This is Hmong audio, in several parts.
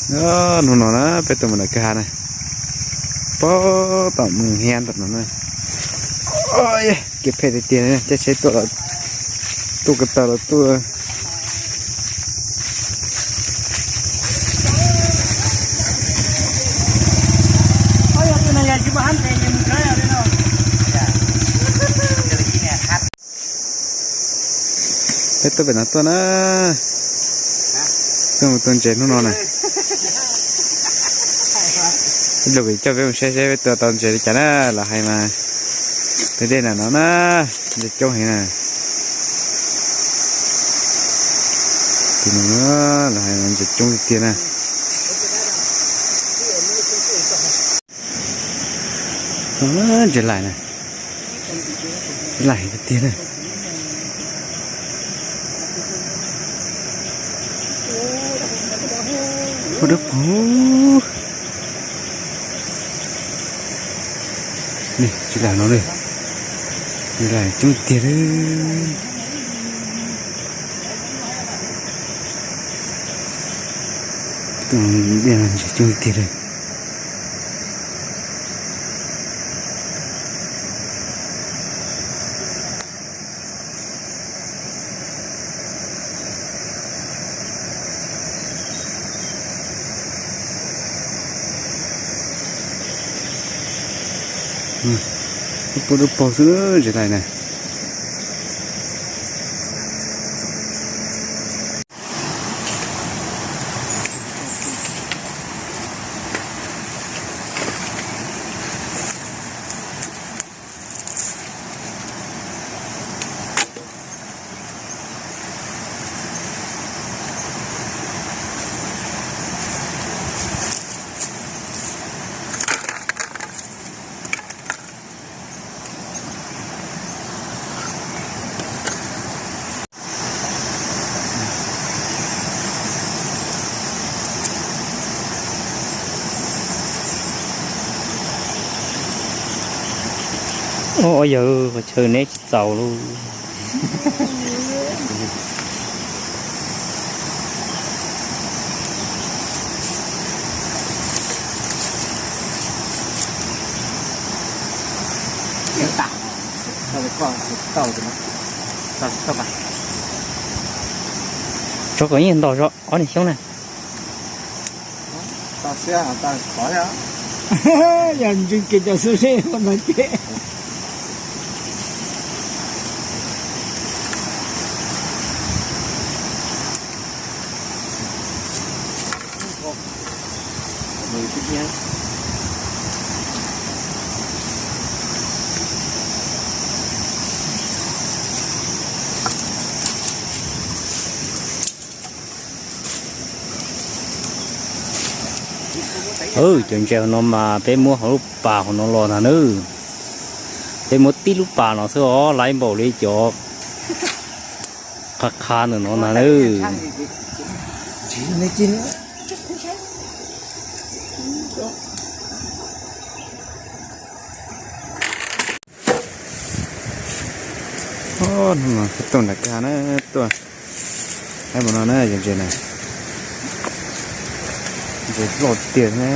Hnub no na peb tuaj mus nram kwj ha na, pog tom mus hiab ntawm no na. Kev phem tiag tiag, caij tsheb tuaj, tuaj ko taw los tuaj. Peb tuaj pem no tuaj na, tuaj mus tua ntses hnub no na. Ib lus vim coj peb mus saib saib peb tua tau ntses li cas na, los hais mas peb dej nram no na, ntses coob heev na. Tim no na, los hais mas ntses coob tiag tiag na. Ntses lais na, lais tiag tiag na. Ua dawb paug. Ntses lais no, ntses lais coob tiag li. Tus dej no ntses coob tiag li. Ua dawb paug xwb ntses lais na. Ua yawg, qhov chaw neb tsis txaus lauj. Tso kom yeej nto zog ob niag xyoob na. Yog ntseeg kiag cov xib zeb no ces. Cov ntses hauv no mas peb muab hauv lub pas hauv no los ntag nawb. Peb muab tib lub pas no xwb os, laib npaum li cov qha qha ntawm no ntag nawb. Tuaj nram kwj ha na, tuaj saib mus no na, yog ntses na, ntses loj tiag na.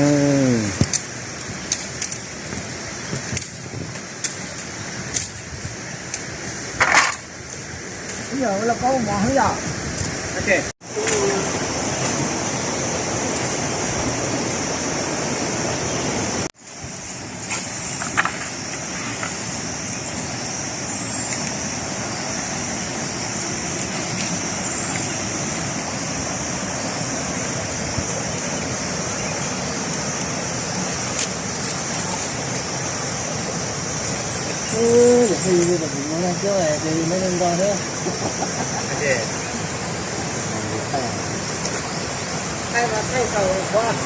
Thaij mas thaij tau qhov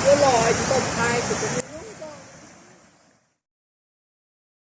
twb los tsis tau thaij tus.